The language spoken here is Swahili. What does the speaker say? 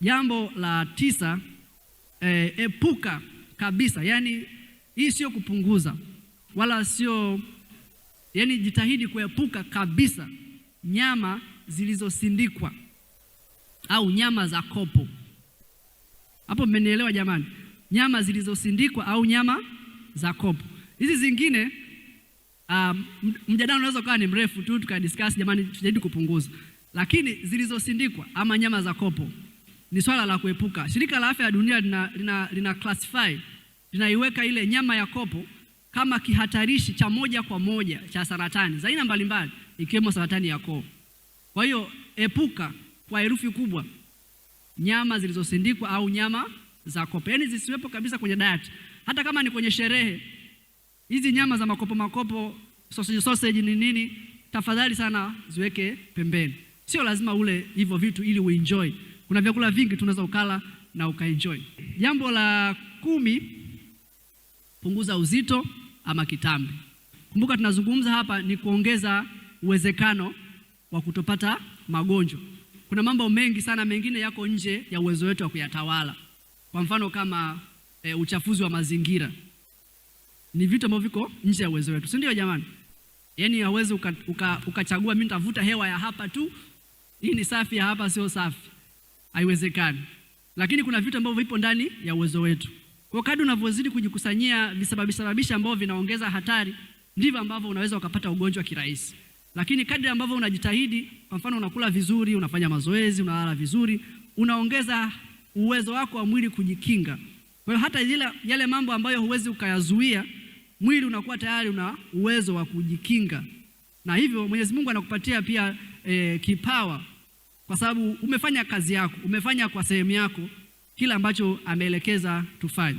Jambo la tisa, epuka kabisa, yani hii sio kupunguza wala sio, yani jitahidi kuepuka kabisa nyama zilizosindikwa au nyama za kopo. Hapo mmenielewa jamani? Nyama zilizosindikwa au nyama za kopo. Hizi zingine mjadala unaweza ukawa ni mrefu tu tukadiscuss, jamani, tujaribu kupunguza, lakini zilizosindikwa ama nyama za kopo ni swala la kuepuka. Shirika la Afya ya Dunia lina classify, linaiweka ile nyama ya kopo kama kihatarishi cha moja kwa moja cha saratani za aina mbalimbali ikiwemo saratani ya koo. Kwa hiyo epuka kwa herufi kubwa nyama zilizosindikwa au nyama za kopo, yaani zisiwepo kabisa kwenye diet, hata kama ni kwenye sherehe. Hizi nyama za makopo makopo, sausage sausage ni nini, tafadhali sana ziweke pembeni. Sio lazima ule hivyo vitu ili uenjoy. Kuna vyakula vingi tunaweza ukala na ukaenjoy. Jambo la 10, punguza uzito ama kitambi. Kumbuka tunazungumza hapa ni kuongeza uwezekano wa kutopata magonjwa. Kuna mambo mengi sana mengine yako nje ya uwezo wetu wa kuyatawala. Kwa mfano kama uchafuzi wa mazingira ni vitu ambavyo viko nje ya uwezo wetu, si ndio jamani? Yaani hauwezi ukachagua mimi nitavuta hewa ya hapa tu, hii ni safi, ya hapa sio safi, haiwezekani. Lakini kuna vitu ambavyo vipo ndani ya uwezo wetu. Kwa kadri unavyozidi kujikusanyia visababisha ambavyo vinaongeza hatari, ndivyo ambavyo unaweza ukapata ugonjwa kirahisi. Lakini kadri ambavyo unajitahidi, kwa mfano unakula vizuri, unafanya mazoezi, unalala vizuri, unaongeza uwezo wako wa mwili kujikinga. Kwa hiyo hata yale mambo ambayo huwezi ukayazuia, mwili unakuwa tayari una uwezo wa kujikinga. Na hivyo Mwenyezi Mungu anakupatia pia kipawa, kwa sababu umefanya kazi yako, umefanya kwa sehemu yako kila ambacho ameelekeza tufanye.